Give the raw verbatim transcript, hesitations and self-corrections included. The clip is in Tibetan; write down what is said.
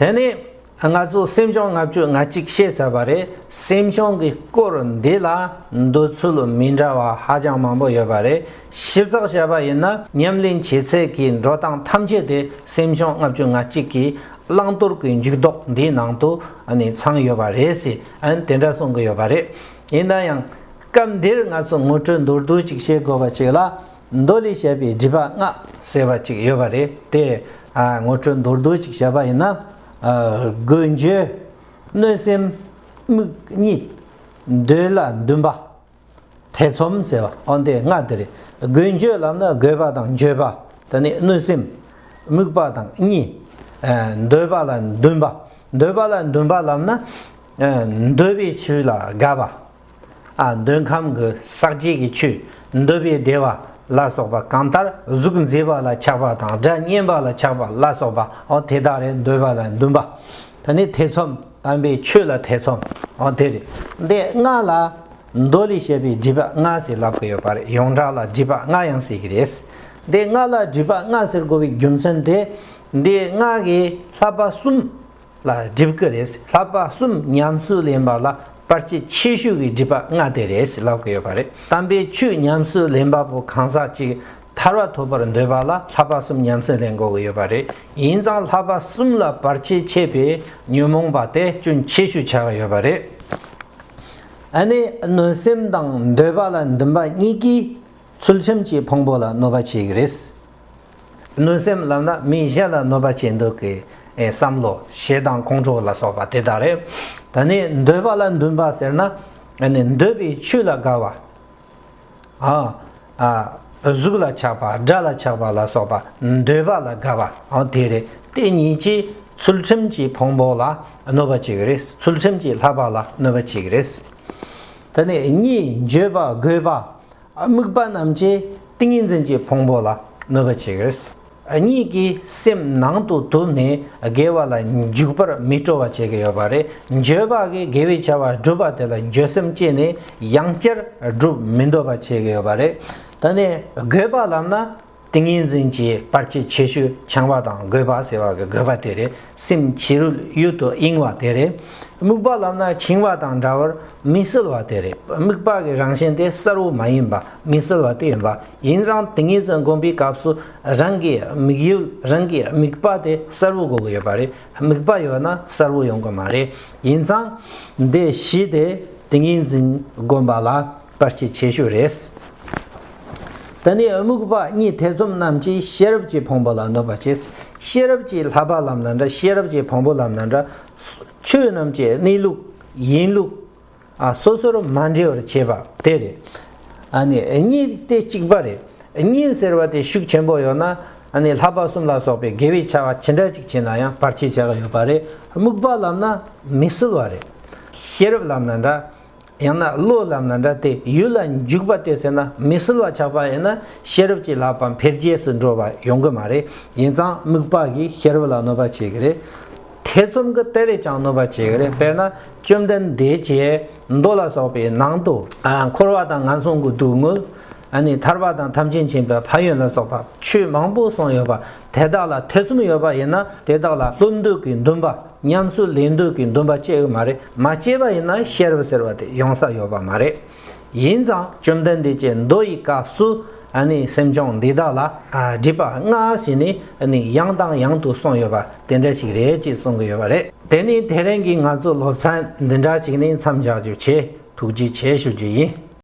དེ་ནས་ང་ཚོ་སེམས་བྱུང་ལྔ་བཅུ་ང་གཅིག་བཤད་ཚར་བ་རེད། སེམས་བྱུང་གི་སྐོར་འདི་ལ་འདོད་ཚུལ་མི་འདྲ་བ་ཧ་ཅང་མང་པོ་ཡོད་པ་རེད། ཞིབ་ཚགས་བཤད་པ་ཡིན་ན་ཉམས་ལེན་བྱེད་ཚད་ཀྱི་འགྲོ་སྟངས་ཐམས་ཅད་དེ་སེམས་བྱུང་ལྔ་བཅུ་ང་གཅིག་གི་བླང་དོར་གྱི་འཇུག་ལྡོག་འདིའི་ནང་དུ་ཨ་ནི་ཚང་ཡོད་པ་རེད་ཟེར། ཨ་ནི་དེ་འདྲ་གསུང་གི་ཡོད་པ་རེད། ཡིན་ན་ཡང་སྐབས་འདིར་ང་ཚོ་ངོ་སྤྲོད་མདོར་བསྡུས་ཅིག་བཤད་དགོས་པ་ཅིག་ལ། མདོ་ལས་བཤད་པའི་སྒྲིབ་པ་ལྔ་ཟེར་བ་ཅིག་ཡོད་པ་རེད་དེ། ཨ་ངོ་སྤྲོད་མདོར་བསྡུས་ཅིག་བྱས་པ་ཡིན་ན། ཨ་དགོས་འབྱོར། གནོད་སེམས། དམིགས་གཉིད། འདོད་ལ་འདུན་པ། ཐེ་ཚོམ་ཟེར་བ་འོ་དེ་ལྔ་དེ་རེད། དགོས་འབྱོར་ལབ་ན་དགོས་པ་དང་འབྱོར་པ། དེ་ནས་གནོད་སེམས། དམིགས་པ་དང་གཉིད། ཨ་འདོད་པ་ལ་འདུན་པ། འདོད་པ་ལ་འདུན་པ་ལབ་ན། ཨ་འདོད་པའི་ཆོས་ལ་དགའ་བ། ཨ་འདོད་ཁམས་ཀྱི་ས་བཅད་ཀྱི་ཆོས། འདོད་པའི་བདེ་བ་ལ་སོགས་པ། གང་ལྟར་གཟུགས་མཛེས་པ་ལ་ཆགས་པ་དང་སྒྲ་སྙན་པ་ལ་ཆགས་པ་ལ་སོགས་པ་འོ་དེ་དག་རེད། འདོད་པ་ལ་འདུན་པ། ད་ནི་ཐེ་ཚོམ། དམ་པའི་ཆོས་ལ་ཐེ་ཚོམ་འོ་དེ་རེད། འདི་ལྔ་ལ་མདོ་ལས་བཤད་པའི་སྒྲིབ་པ་ལྔ་ཟེར་ལབ་ཀྱི་ཡོད་པ་རེད། ཡོངས་གྲགས་ལ་སྒྲིབ་པ་ལྔ་ཡང་ཟེར་གྱི་རེད། འདི་ལྔ་ལ་སྒྲིབ་པ་ལྔ་ཟེར་དགོས་པའི་རྒྱུ་མཚན་དེ། འདི་ལྔ་གིས་བསླབ་པ་གསུམ་ལ་སྒྲིབ་ཀྱི་རེད། བསླབ་པ་གསུམ་ཉམས་སུ་ལེན་པ་ལ་བར་ཆད་ཆེ་ཤོས་ཀྱི་སྒྲིབ་པ་ལྔ་དེ་རེད་ཟེར་ལབ་ཀྱི་ཡོད་པ་རེད། དམ་པའི་ཆོས་ཉམས་སུ་ལེན་པ་པོ་གང་ཟག་ཅིག་ཐར་པ་ཐོབ་པར་འདོད་པ་ལ་བསླབ་པ་གསུམ་ཉམས་སུ་ལེན་དགོས་ཀྱི་ཡོད་པ་རེད། ཡིན་ཙང་བསླབ་པ་གསུམ་ལ་བར་ཆད་བྱེད་པའི་ཉོན་མོངས་པ་དེ་སྐྱོན་ཆེ་ཤོས་ཆགས་ཀྱི་ཡོད་པ་རེད། ཨ་ནི་གནོད་སེམས་དང་འདོད་པ་ལ་འདུན་པ་གཉིས་ཀྱིས་ཚུལ་ཁྲིམས་ཀྱི་ཕུང་པོ་ལ་གནོད་པ་བྱེད་ཀྱི་རེད། གནོད་སེམས་ལབ་ན་མི་གཞན་ལ་གནོད་པ་བྱེད་འདོད་ཀྱི་ཨེ་བསམ་བློ། ཞེ་སྡང་ཁོང་ཁྲོ་ལ་སོགས་པ་དེ་དག་རེད། ད་ནི་འདོད་པ་ལ་འདུན་པ་ཟེར་ན། ཨ་ནི་འདོད་པའི་ཆོས་ལ་དགའ་བ། ཨ་ཨ་གཟུགས་ལ་ཆགས་པ། སྒྲ་ལ་ཆགས་པ་ལ་སོགས་པ་འདོད་པ་ལ་དགའ་བ་འོ་དེ་རེད། དེ་གཉིས་ཀྱིས་ཚུལ་ཁྲིམས་ཀྱི་ཕུང་པོ་ལ་གནོད་པ་བྱེད་ཀྱི་རེད། ཚུལ་ཁྲིམས་ཀྱི་བསླབ་པ་ལ་གནོད་པ་བྱེད་ཀྱི་རེད། ད་ནི་གཉིད། འགྱོད་པ། རྒོད་པ། དམིགས་པ་རྣམས་ཀྱིས་ཏིང་ངེ་འཛིན་གྱི་ཕུང་པོ་ལ་གནོད་པ་བྱེད་ཀྱི་རེད། གཉིད་ཀྱིས་སེམས་ནང་དུ་དུབ་ནས་དགེ་བ་ལ་འཇུག་པར་མི་སྤྲོ་བ་བྱེད་ཀྱི་ཡོད་པ་རེད། འགྱོད་པ་གིས་དགེ་བའི་བྱ་བ་སྒྲུབ་པ་དེ་ལ་འགྱོད་སེམས་སྐྱེས་ནས་ཡང་བསྐྱར་སྒྲུབ་མི་འདོད་པ་བྱེད་ཀྱི་ཡོད་པ་རེད། ད་ནི་རྒོད་པ་ལབ་ན། ཏིང་ངེ་འཛིན་གྱི་བར་ཆད་ཆེ་ཤོས་འཆིང་བ་དང་རྒོད་པ་ཟེར་བ་གི་རྒོད་པ་དེ་རེད། སེམས་ཕྱི་རོལ་ཡུལ་དུ་གཡེང་བ་དེ་རེད། དམིགས་པ་ལབ་ན་འཆིང་བ་དང་འདྲ་བར་མི་གསལ་བ་དེ་རེད། དམིགས་པ་གི་རང་བཞིན་དེ་གསལ་བོ་མ་ཡིན་པ། མི་གསལ་བ་དེ་ཡིན་པ། ཡིན་ཙང་ཏིང་ངེ་འཛིན་སྒོམ་པའི་སྐབས་སུ་རང་གི་དམིགས་ཡུལ། རང་གི་དམིགས་པ་དེ་གསལ་བོ་དགོས་ཀྱི་ཡོད་པ་རེད། དམིགས་པ་ཡོད་ན་གསལ་བོ་ཡོང་གི་མ་རེད། ཡིན་ཙང་འདི་བཞི་དེ་ཏིང་ངེ་འཛིན་སྒོམ་པ་ལ་བར་ཆད་ཆེ་ཤོས་རེད། ད་ནི་དམིགས་པ་གཉིད་ཐེ་ཚོམ་རྣམས་ཀྱིས་ཤེས་རབ་ཀྱི་ཕུང་པོ་ལ་གནོད་པ་བྱེད། ཤེས་རབ་ཀྱི་བསླབ་པ་ལབ་ན་འདྲ། ཤེས་རབ་ཀྱི་ཕུང་པོ་ལབ་ན་འདྲ། ཆོས་རྣམས་ཀྱི་གནས་ལུགས་ཡིན་ལུགས་ཨ་སོ་སོར་མ་འདྲེས་པར་བྱེད་པ་དེ་རེད། ཨ་ནི་གཉིད་དེ་གཅིག་པ་རེད། གཉིད་ཟེར་བ་དེ་ཤུགས་ཆེན་པོ་ཡོད་ན། ཨ་ནི་བསླབ་པ་གསུམ་ལ་སོགས་པའི་དགེ་བའི་བྱ་བ་ཅི་འདྲ་ཅིག་བྱས་ན་ཡང་བར་ཆད་བྱ་གི་ཡོད་པ་རེད། དམིགས་པ་ལབ་ན་མི་གསལ་བ་རེད། ཤེས་རབ་ལབ་ན་འདྲ། ཡང་ན་བློ་ལབ་ན་འདྲ། དེ་ཡུལ་ལ་འཇུག་པ་དེ་ཟེར་ན་མི་གསལ་བ་ཆགས་པ་ཡིན་ན་ཤེས་རབ་ཀྱི་བསླབ་པ་འཕེལ་རྒྱས་སུ་འགྲོ་བ་ཡོང་གི་མ་རེད། ཡིན་ཙང་དམིགས་པ་གིས་ཤེས་རབ་ལ་གནོད་པ་བྱེད་ཀྱི་རེད། ཐེ་ཚོམ་གྱིས་དེ་ལས་ཀྱང་གནོད་པ་བྱེད་ཀྱི་རེད། དཔེར་ན་བཅོམ་ལྡན་འདས་ཀྱིས་མདོ་ལ་སོགས་པའི་ནང་དུ་ཨ་འཁོར་བ་དང་ངན་སོང་གི་སྡུག་བསྔལ། ཨ་ནི་ཐར་པ་དང་ཐམས་ཅད་མཁྱེན་པའི་ཕན་ཡོན་ལ་སོགས་པ་ཆོས་མང་པོ་གསུངས་ཡོད་པ་དེ་དག་ལ་ཐེ་ཚོམ་ཡོད་པ་ཡིན་ན་དེ་དག་ལ་སློབ་འདོད་ཀྱི་འདུན་པ། ཉམས་སུ་ལེན་འདོད་ཀྱི་འདུན་པ་སྐྱེ་གི་མ་རེད། མ་སྐྱེས་པ་ཡིན་ན་ཤེས་རབ་ཟེར་བ་དེ་ཡོང་ས་ཡོད་པ་མ་རེད། ཡིན་ཙང་བཅོམ་ལྡན་འདས་ཀྱིས་མདོ་ཡི་སྐབས་སུ་ཨ་ནི་སེམས་བྱུང་འདི་དག་ལ་ཨ་སྒྲིབ་པ་ལྔ་ཟེར་ནས་ཨ་ནི་ཡང་དང་ཡང་དུ་གསུངས་ཡོད་པ་དེ་འདྲ་ཞིག་རེད་ཅེས་གསུང་གི་ཡོད་པ་རེད། དེ་ནི་དེ་རིང་གི་ང་ཚོའི་སློབ་ཚན་འདི་འདྲ་ཞིག་ནས་མཚམས་འཇོག་རྒྱུ་བྱས། ཐུགས་རྗེ་ཆེ་ཞུ་རྒྱུ་ཡིན།